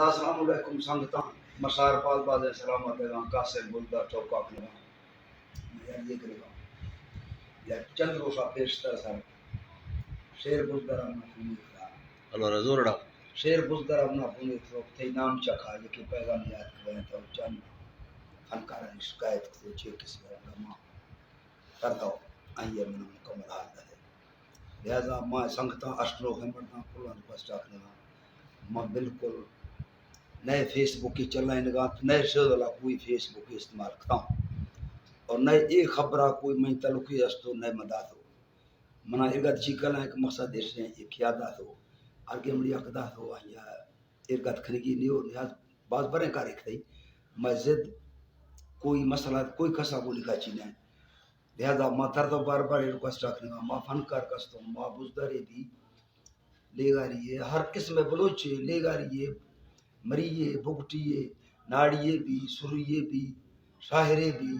السلام علیکم سنگتاں، مسار پال بازیں سلامت اگاں، قاسم بلدار چوکا کنگاں۔ یار یہ کنگاں۔ یار چند روشا پیشتر سر شیر بزدر ہم نہ فون کرا۔ انور زورڑا۔ شیر بزدر ہم نہ فون کرا، تئی نام چکا، یکی پیغام یاد کرے تو چند فنکارانی شکایت کو چے کسی ہے گما کر دو، آئیے من مکمل حال دے۔ لہذا ما سنگتاں اشکنوکیں مرداں کلاں ریکویسٹ آ کنگاں، ما بالکل نئے فیس بک ء چلائینگاں، نئے شغل ء کوئی فیس بک ء استعمال کتاں اور نئے اے خبر ء کوئی منی تعلقی است و نئے من داتو۔ منا ارگت چی کلاں کہ مقصد ایش ایں کہ کیا داتو، ہر گیمڑی حق داتو آیا ارگت کنگی نیو نیاز باز بریں کارے کتئی۔ مئے ضد کوئی مسئلہ کوئی کسا گولی کاچی نہ۔ لہذا ما تر تو بار بار ریکویسٹ آ کنگاں، ما فنکار کستوں، ما بزدارے بھی، لیگاری ہے، ہر قسم بلوچے، لیگاری ہے، مری ہے، بگٹی ہے، ناڑی ہے بھی، سری ہے بھی، شاعرے بھی،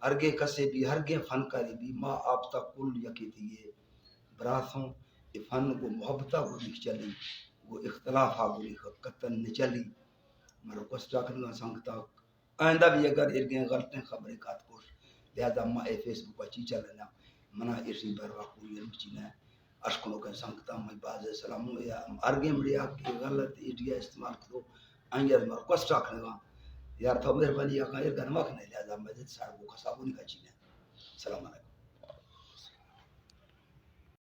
ہرگے کسے بھی، ہرگے فنکارے بھی، ما آپ تا کل یکی تیے براسوں۔ اے فن گو محبتا گو نہ چلی، گو اختلافا گو نہ قطعاً نہ چلی۔ من ریکویسٹ آ کنگاں سنگتا، آئندہ بھی اگر ارگیں غلطیں خبرے کات کوش، لہذا ما اے فیس بک ء چی چلنا، منا ایشی بر وا کوئی علم چی نہ۔ اشکنوکیں سنگتاں مئے باز سلام ہو یا ہر گیمڑی آ کہ غلط ایڈیا استعمال کرو، آئیے ما ریکویسٹ آ کنگاں، یار تو مہربانی آ کن ارگن مکنے، لہذا مجد ساڑ کو کسا کو نہ چی نہ۔ سلام علیکم۔